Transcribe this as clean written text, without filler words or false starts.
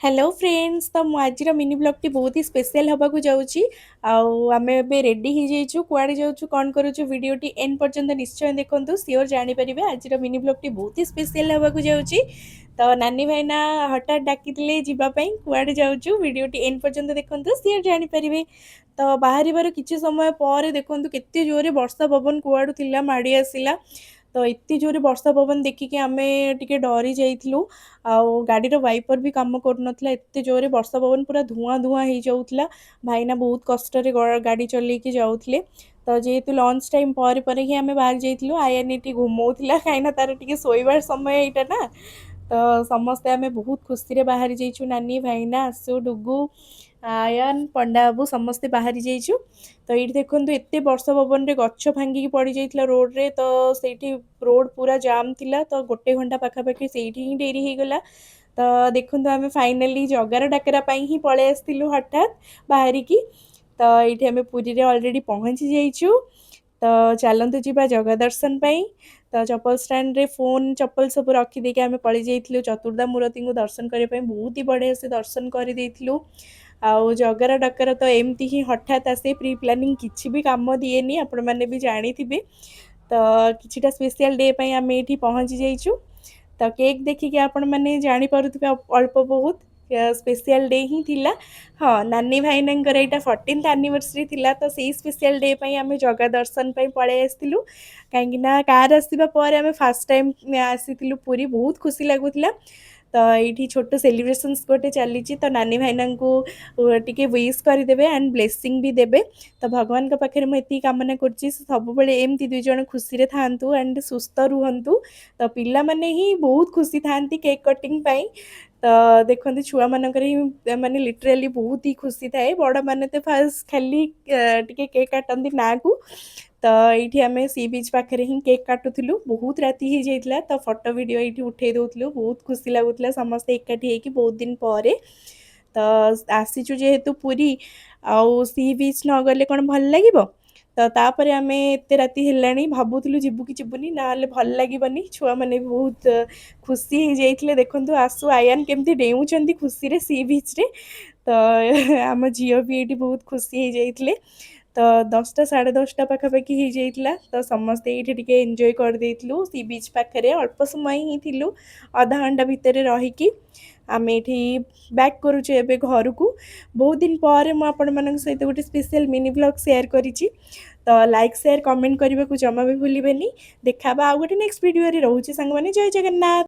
Hello friends, ତ ମୁଁ ଆଜିର ମିନି ବ୍ଲଗ୍ଟି ବହୁତ ହି ସ୍ପେଶିଆଲ୍ ହେବାକୁ ଯାଉଛି। ଆଉ ଆମେ ଏବେ ରେଡ଼ି ହେଇଯାଇଛୁ। କୁଆଡ଼େ ଯାଉଛୁ, କ'ଣ କରୁଛୁ, ଭିଡ଼ିଓଟି ଏଣ୍ଡ ପର୍ଯ୍ୟନ୍ତ ନିଶ୍ଚୟ ଦେଖନ୍ତୁ, ସିଓର ଜାଣିପାରିବେ। ଆଜିର ମିନି ବ୍ଲଗ୍ଟି ବହୁତ ହି ସ୍ପେଶିଆଲ୍ ହେବାକୁ ଯାଉଛି। ତ ନାନୀ ଭାଇନା ହଠାତ୍ ଡାକିଥିଲେ ଯିବା ପାଇଁ। କୁଆଡ଼େ ଯାଉଛୁ, ଭିଡ଼ିଓଟି ଏଣ୍ଡ ପର୍ଯ୍ୟନ୍ତ ଦେଖନ୍ତୁ, ସିଓର ଜାଣିପାରିବେ। ତ ବାହାରିବାର କିଛି ସମୟ ପରେ ଦେଖନ୍ତୁ କେତେ ଜୋରରେ ବର୍ଷା ପବନ କୁଆଡ଼ୁ ଥିଲା ମାଡ଼ି ଆସିଲା। ତ ଏତେ ଜୋରେ ବର୍ଷା ପବନ ଦେଖିକି ଆମେ ଟିକେ ଡରି ଯାଇଥିଲୁ ଆଉ ଗାଡ଼ିର ୱାଇପର୍ ବି କାମ କରୁନଥିଲା। ଏତେ ଜୋରେ ବର୍ଷା ପବନ, ପୁରା ଧୂଆଁ ଧୂଆଁ ହେଇଯାଉଥିଲା। ଭାଇନା ବହୁତ କଷ୍ଟରେ ଗାଡ଼ି ଚଲେଇକି ଯାଉଥିଲେ। ତ ଯେହେତୁ ଲଞ୍ଚ ଟାଇମ୍ ପରେ ପରେ ହିଁ ଆମେ ବାହାରି ଯାଇଥିଲୁ, ଆୟାନ ଏଠି ଘୁମଉଥିଲା, କାହିଁକିନା ତାର ଟିକେ ଶୋଇବାର ସମୟ ଏଇଟା ନା। ତ ସମସ୍ତେ ଆମେ ବହୁତ ଖୁସିରେ ବାହାରି ଯାଇଛୁ। ନାନୀ, ଭାଇନା, ଆସୁ, ଡୁଗୁ, ଆୟାନ, ପଣ୍ଡା ବାବୁ ସମସ୍ତେ ବାହାରି ଯାଇଛୁ। ତ ଏଇଠି ଦେଖନ୍ତୁ, ଏତେ ବର୍ଷା ପବନରେ ଗଛ ଭାଙ୍ଗିକି ପଡ଼ିଯାଇଥିଲା ରୋଡ଼ରେ। ତ ସେଇଠି ରୋଡ଼ ପୁରା ଜାମ୍ ଥିଲା। ତ ଗୋଟେ ଘଣ୍ଟା ପାଖାପାଖି ସେଇଠି ହିଁ ଡେରି ହେଇଗଲା। ତ ଦେଖନ୍ତୁ, ଆମେ ଫାଇନାଲି ଜଗାର ଡାକରା ପାଇଁ ହିଁ ପଳେଇ ଆସିଥିଲୁ ହଠାତ୍ ବାହାରିକି। ତ ଏଇଠି ଆମେ ପୁରୀରେ ଅଲରେଡ଼ି ପହଞ୍ଚି ଯାଇଛୁ। ତ ଚାଲନ୍ତୁ ଯିବା ଜଗା ଦର୍ଶନ ପାଇଁ। ତ ଚପଲ ଷ୍ଟାଣ୍ଡରେ ଫୋନ୍, ଚପଲ ସବୁ ରଖିଦେଇକି ଆମେ ପଳେଇ ଯାଇଥିଲୁ ଚତୁର୍ଦ୍ଧା ମୂରତିଙ୍କୁ ଦର୍ଶନ କରିବା ପାଇଁ। ବହୁତ ହି ବଢ଼ିଆ ସେ ଦର୍ଶନ କରିଦେଇଥିଲୁ। ଆଉ ଜଗାର ଡାକରା ତ ଏମିତି ହିଁ ହଠାତ୍ ଆସେ, ପ୍ରି ପ୍ଲାନିଂ କିଛି ବି କାମ ଦିଏନି, ଆପଣମାନେ ବି ଜାଣିଥିବେ। ତ କିଛିଟା ସ୍ପେଶିଆଲ୍ ଡେ ପାଇଁ ଆମେ ଏଇଠି ପହଞ୍ଚି ଯାଇଛୁ। ତ କେକ୍ ଦେଖିକି ଆପଣମାନେ ଜାଣିପାରୁଥିବେ ଅଳ୍ପ ବହୁତ ସ୍ପେଶିଆଲ୍ ଡେ ହିଁ ଥିଲା। ହଁ, ନାନୀ ଭାଇନାଙ୍କର ଏଇଟା 14th anniversary ଥିଲା। ତ ସେଇ ସ୍ପେଶିଆଲ୍ ଡେ ପାଇଁ ଆମେ ଜଗା ଦର୍ଶନ ପାଇଁ ପଳେଇ ଆସିଥିଲୁ, କାହିଁକିନା କାର୍ ଆସିବା ପରେ ଆମେ ଫାର୍ଷ୍ଟ ଟାଇମ୍ ଆସିଥିଲୁ ପୁରୀ। ବହୁତ ଖୁସି ଲାଗୁଥିଲା। ତ ଏଇଠି ଛୋଟ ସେଲିବ୍ରେସନ୍ସ ଗୋଟେ ଚାଲିଛି। ତ ନାନୀ ଭାଇନାଙ୍କୁ ଟିକେ ୱିଶ୍ କରିଦେବେ ଆଣ୍ଡ ବ୍ଲେସିଂ ବି ଦେବେ। ତ ଭଗବାନଙ୍କ ପାଖରେ ମୁଁ ଏତିକି କାମନା କରୁଛି, ସେ ସବୁବେଳେ ଏମିତି ଦୁଇ ଜଣ ଖୁସିରେ ଥାଆନ୍ତୁ ଆଣ୍ଡ ସୁସ୍ଥ ରୁହନ୍ତୁ। ତ ପିଲାମାନେ ହିଁ ବହୁତ ଖୁସି ଥାଆନ୍ତି କେକ୍ କଟିଂ ପାଇଁ। ତ ଦେଖନ୍ତୁ, ଛୁଆମାନଙ୍କର ହିଁ ମାନେ ଲିଟରାଲି ବହୁତ ହି ଖୁସି ଥାଏ। ବଡ଼ମାନେ ତ ଫାଷ୍ଟ ଖାଲି ଟିକେ କେକ୍ କାଟନ୍ତି ନାଁକୁ। ତ ଏଇଠି ଆମେ ସି ବିଚ୍ ପାଖରେ ହିଁ କେକ୍ କାଟୁଥିଲୁ। ବହୁତ ରାତି ହେଇଯାଇଥିଲା, ତ ଫଟୋ ଭିଡ଼ିଓ ଏଇଠି ଉଠେଇ ଦେଉଥିଲୁ। ବହୁତ ଖୁସି ଲାଗୁଥିଲା ସମସ୍ତେ ଏକାଠି ହେଇକି ବହୁତ ଦିନ ପରେ ତ ଆସିଛୁ ଯେହେତୁ ପୁରୀ, ଆଉ ସି ବିଚ୍ ନ ଗଲେ କ'ଣ ଭଲ ଲାଗିବ? ତ ତାପରେ ଆମେ ଏତେ ରାତି ହେଲାଣି, ଭାବୁଥିଲୁ ଯିବୁ କି ଯିବୁନି, ନହେଲେ ଭଲ ଲାଗିବନି। ଛୁଆମାନେ ବି ବହୁତ ଖୁସି ହେଇଯାଇଥିଲେ। ଦେଖନ୍ତୁ, ଆସୁ, ଆୟାନ କେମିତି ଡେଉଁଛନ୍ତି ଖୁସିରେ ସି ବିଚ୍ରେ। ତ ଆମ ଝିଅ ବି ଏଇଠି ବହୁତ ଖୁସି ହେଇଯାଇଥିଲେ। ତ 10ଟା 10:30 ପାଖାପାଖି ହେଇଯାଇଥିଲା। ତ ସମସ୍ତେ ଏଇଠି ଟିକେ ଏନ୍ଜୟ କରିଦେଇଥିଲୁ। ସି ବିଚ୍ ପାଖରେ ଅଳ୍ପ ସମୟ ହିଁ ଥିଲୁ। ଅଧା ଘଣ୍ଟା ଭିତରେ ରହିକି ଆମେ ଏଇଠି ବ୍ୟାକ୍ କରୁଛୁ ଏବେ ଘରକୁ। ବହୁତ ଦିନ ପରେ ମୁଁ ଆପଣମାନଙ୍କ ସହିତ ଗୋଟେ ସ୍ପେଶିଆଲ୍ ମିନି ବ୍ଲଗ୍ ସେୟାର କରିଛି। ତ ଲାଇକ୍, ସେୟାର, କମେଣ୍ଟ କରିବାକୁ ଜମା ବି ଭୁଲିବେନି। ଦେଖା ହେବା ଆଉ ଗୋଟେ ନେକ୍ସଟ ଭିଡ଼ିଓରେ। ରହୁଛି ସାଙ୍ଗମାନେ, ଜୟ ଜଗନ୍ନାଥ।